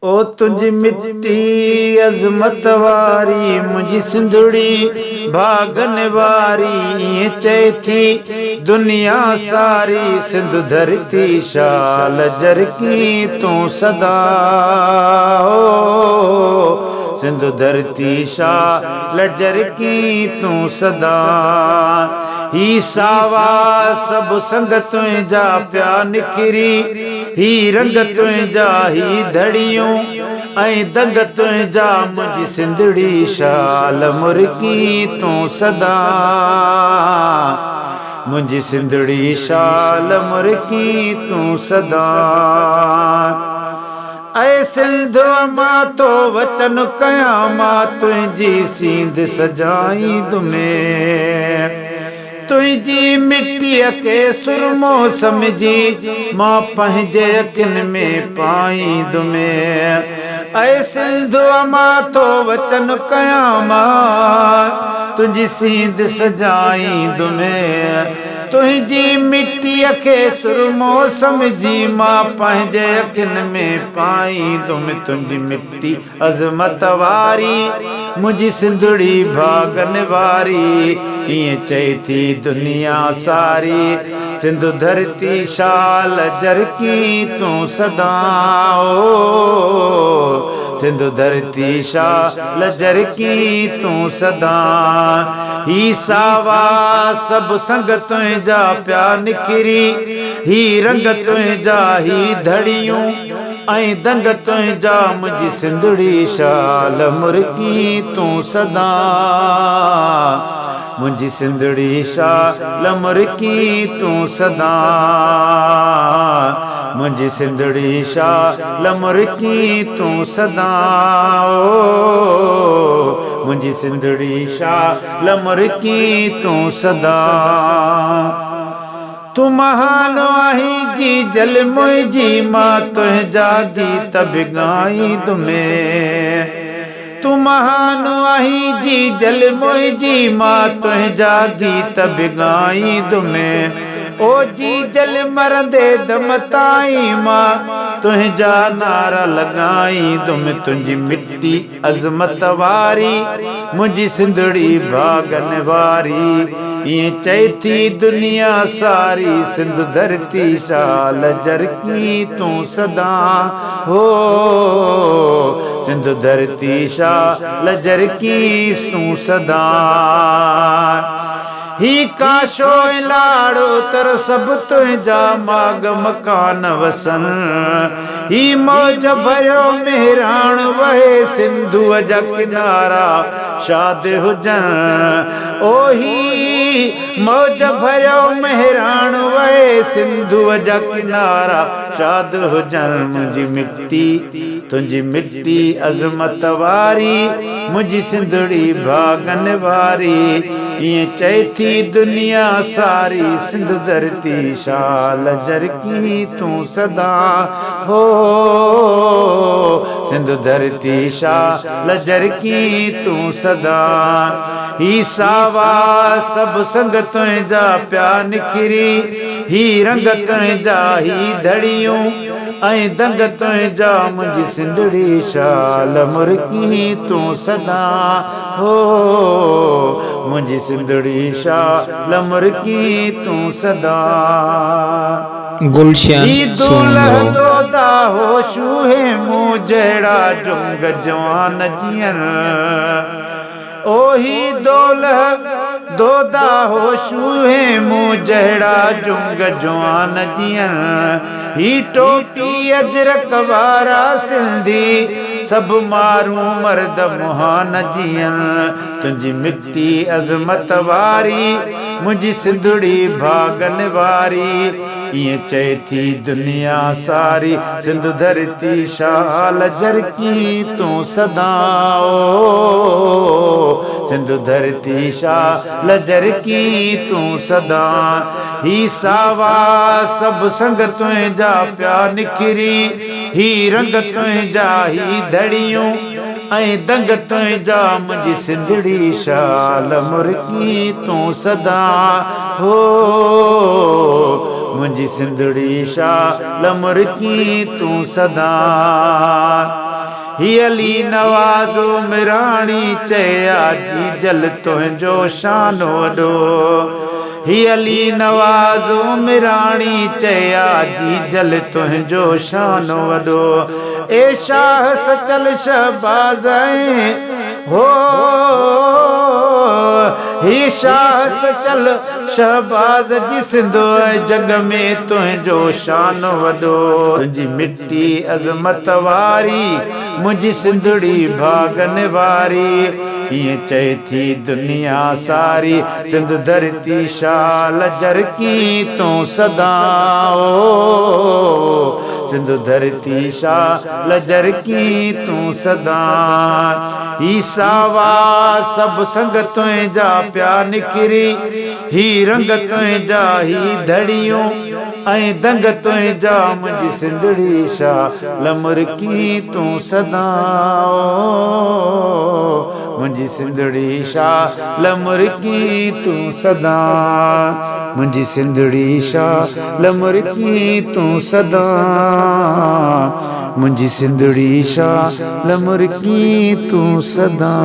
او تنهنجي مٽي عظمت واري، منهنجي سنڌڙي ڀاڳن واري، ائين چئي ٿي دنيا ساري، سنڌ ڌرتي شال جرڪين تون سدا، او سنڌ ڌرتي شال جرڪين تون سدا. هي ساوا سڀ سنگ تنهنجا پيا نکري، هي رنگ تنهنجا، هي ڌڙيون ۽ دنگ تنهنجا، منهنجي سنڌڙي شال مرڪين تون سدا، منهنجي سنڌڙي شال مرڪين تون سدا. اي سنڌ مان ٿو وچن ڪيان، مان تنهنجي سينڌ سجائيندمين، تنهنجي مٽيء کي سرمو سمجهي مان پنهنجي اکين ۾ پائيندمين. اي سنڌ مان ٿو وچن ڪيان، مان تنهنجي سينڌ سجائيندمين، تنهنجي مٽيء کي سرمو سمجهي مان پنهنجي اکين ۾ پائيندم. تنهنجي مٽي عظمت واري، منهنجي سنڌڙي ڀاڳن واري، ائين چئي ٿي دنيا ساري، سنڌ ڌرتي شال جرڪين تون سدا، او سنڌ ڌرتي شال جرڪين تون سدا. هي ساوا سڀ سنگ تنهنجا پيا نکري، هي رنگ تنهنجا، هي ڌڙيون ۽ دنگ تنهنجا، منهنجي سنڌڙي شال مرڪين تون سدا، منهنجي سنڌڙي شال مرڪين تون سدا، منهنجي سنڌڙي شال مرڪين تون سدا، او منهنجي سنڌڙي شال مرڪين تون سدا. تون مهان آهين جي جل منهنجي، مان تنهنجا گيت به ڳائيندمين. تون مهان آهين جي جل منهنجي، مان تنهنجا گيت به ڳائيندمين. او جي جل مرندي دم تائين مان تنهنجا نعرا لڳائيندم. تنهنجي مٽي عظمت واري، منهنجي سنڌڙي ڀاڳن واري، ائين چئي ٿي دنيا ساري، سنڌ ڌرتي شال جرڪين تون سدا، هو سنڌ ڌرتي شال جرڪين تون سدا. هي ڪاشو ۽ لاڙ اتر سڀ تنهنجا ماڳ مڪان وسن، هي موج ڀريو مهراڻ وهي، سنڌوء جا ڪنارا شاد هجن. او هي موج ڀريو مهراڻ وهي، سنڌوء جا ڪنارا شاد هجن. منهنجي مٽي تنهنجي مٽي عظمت واري، منهنجي سنڌڙي ڀاڳن واري، ائين چئي ٿي دنيا ساري، سنڌ ڌرتي شال جرڪين تون سدا، هو سنڌ ڌرتي شال جرڪين تون سدا. هي ساوا سڀ سنگ تنهنجا پيا نکري، هي رنگ تنهنجا، هي ڌڙيون ۽ دنگ تنهنجا، منهنجي سنڌڙي شال مرڪين تون سدا، هو منهنجي سنڌڙي شال مرڪين تون سدا. گلشن هي سومرو. دولهه دودا هو شوهي مون جهڙا جنگ جوان جيئن، او هي دولهه دودا هو شوهي مون جهڙا جنگ جوان جيئن، هي ٽوپي اجرڪ وارا سنڌي سڀ مارون مرد مهان جيئن. تنهنجي مٽي عظمت واري، منهنجي سنڌڙي ڀاڳن واري، ائين چئي ٿي دنيا ساري، سنڌ ڌرتي شال جرڪين تون سدا، او سنڌ ڌرتي شال جرڪين تون سدا. هي ساوا سڀ سنگ تنهنجا پيا نکري، هي رنگ تنهنجا، هي ڌڙيون ۽ دنگ تنهنجا، منهنجي سنڌڙي شال مرڪين تون سدا، هو منهنجي سنڌڙي شال مرڪين تون سدا. هي علي نواز عمراڻي چيا جيجل تنهنجو شان وڏو. هي علي نواز عمراڻي چيا جيجل تنهنجو شان وڏو. اي شاهه سچل شهباز ۽ هو هي شاهه سچل شهباز جي سنڌ ۽ جڳ ۾ تنهنجو شان وڏو. تنهنجي مٽي عظمت واري، منهنجي سنڌڙي ڀاڳن واري. ائين چئي ٿي دنيا ساري، سنڌ ڌرتي شال جرڪين تون سدا او. سنڌ ڌرتي شال جرڪين تون سدا. هي ساوا سڀ سنگ تنهنجا پيا نکري، هي رنگ تنهنجا، هي ڌڙيون ۽ دنگ تنهنجا، منهنجي سنڌڙي شال مرڪين تون سدا او. منهنجي سنڌڙي شال مرڪين تون سدا. منهنجي سنڌڙي شال مرڪين تون سدا. منهنجي سنڌڙي شال مرڪين تون سدا.